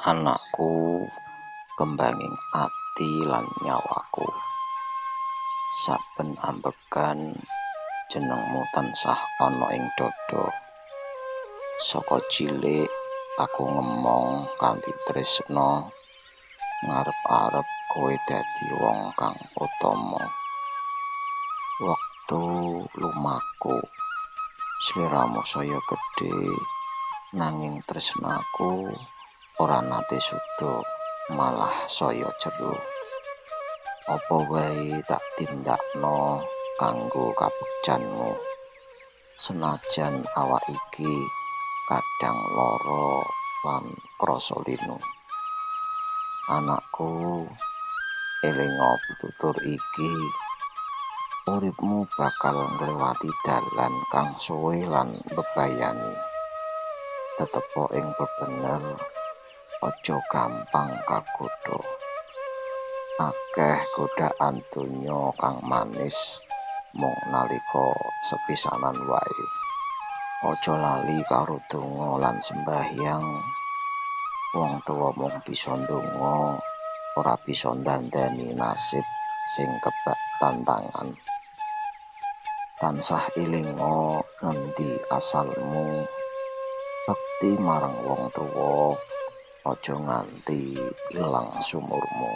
Anakku, kembanging ati lan nyawaku. Saben ambegan jenengmu tansah ana ing dada. Saka cilik aku ngemong kanthi tresna, ngarep-arep kowe dadi wong kang utama. Wektu lumaku, sliramu saya gedhe, nanging tresnaku ora nate suda, malah saya jero. Apa wae tak tindakno kanggo kabegjanmu, senajan awak iki kadang lara lan krasa linu. Anakku, elinga pitutur iki, uripmu bakal nglewati dalan kang suwe lan mbebayani. Tetepa ing bebener, aja gampang kagodha. Akeh godhaan donya kang manis mung nalika sepisanan wae. Aja lali karo donga lan sembahyang. Wong tuwa mung bisa ndonga, ora bisa ndandani nasib sing kebak tantangan. Tansah elinga ngendi asalmu, bekti marang wong tuwa, aja nganti ilang sumurmu.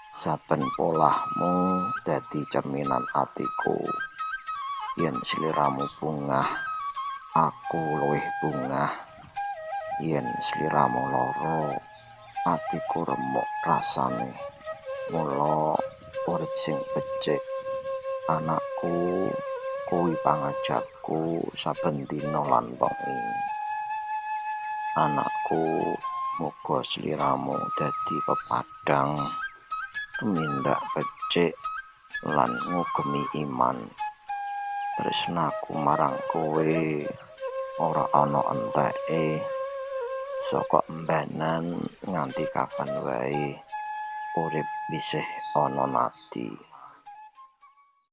Saben polahmu dadi cerminan atiku. Yen sliramu bungah, aku luwih bungah. Yen sliramu lara, atiku remuk rasane. Mula urip sing becik, anakku, kuwi pangajakku saben dina lan wengi. Anakku, muga sliramu dadi pepadhang, tumindak becik lan ngugemi iman. Tresnaku marang kowe ora ana enteke, saka embanan nganti kapan wae urip isih ana nadi.